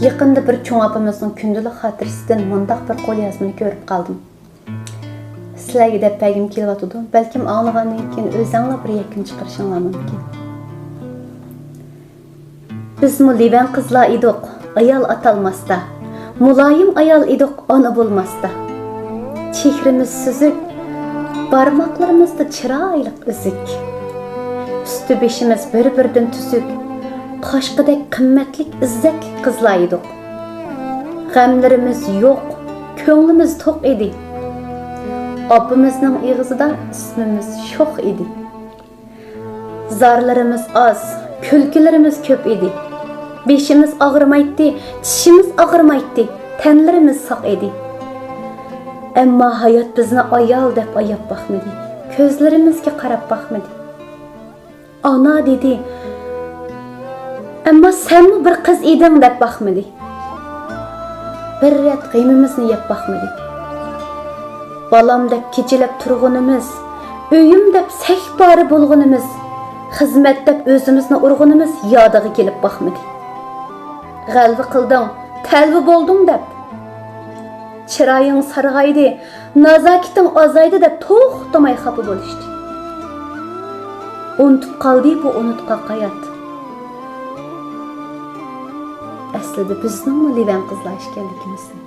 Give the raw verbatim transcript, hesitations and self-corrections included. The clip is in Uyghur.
يېقىندا بىر چوڭ ئاپىمىزنىڭ كۈندىلىك خاتىرىسىدىن مۇنداق بىر قوليازمىنى كۆرۈپ قالدىم. سىلەرگە دەپ بەرگۈم كېلىۋاتىدۇ، بەلكىم ئاڭلىغاندىن كېيىن ئۆزەڭلار بىر يەكۈن چىقىرىشىڭلار مۇمكىن. بىزمۇ لىۋەن قىزلار ئىدۇق، ئايال ئاتالماستا. مۇلايىم ئايال ئىدۇق، ئانا بولماستا. چېھرىمىز سۈزۈك، بارماقلىرىمىزدا چىرايلىق ئۈزۈك. ئۈستى بېشىمىز بىر-بىرىدىن تۈزۈك، تاشقىدەك قىممەتلىك، ئىززەتلىك قىزلار ئىدۇق. غەملىرىمىز يوق، كۆڭلىمىز توق ئىدى. ئاپىمىزنىڭ ئېغىزىدا ئىسمىمىز شوخ ئىدى. زارلىرىمىز ئاز، كۈلكىلىرىمىز كۆپ ئىدى. بېشىمىز ئاغرىمايتتى، چىشىمىز ئاغرىمايتتى، تەنلىرىمىز ساق ئىدى. ئەمما ھايات بىزنى ئايال دەپ ئاياپ باقمىدى، كۆزلىرىمىزگە قاراپ باقمىدى. ئانا دېدى، ئەمما سەنمۇ بىر قىز ئىدىڭ دەپ باقمىدى. بىر رەت غېمىمىزنى يەپ باقمىدى. بالام دەپ كېچىلەپ تۇرغىنىمىز، ئۆيۈم دەپ سەھپارى بولغىنىمىز، خىزمەت دەپ ئۆزىمىزنى ئۇرغىنىمىز يادىغا كېلىپ باقمىدى. غەلۋە قىلدىڭ، تەلۋە بولدۇڭ دەپ. چىرايىڭ سارغايدى، نازاكىتىڭ ئازايدى دەپ توختىماي خاپا بولۇشتى. ئۇنتۇپ قالدى بۇ ئۇنتقاق ھايات. ئەسلىدە بىزنىڭمۇ لىۋەن قىزلار ئىكەنلىكىمىزنى.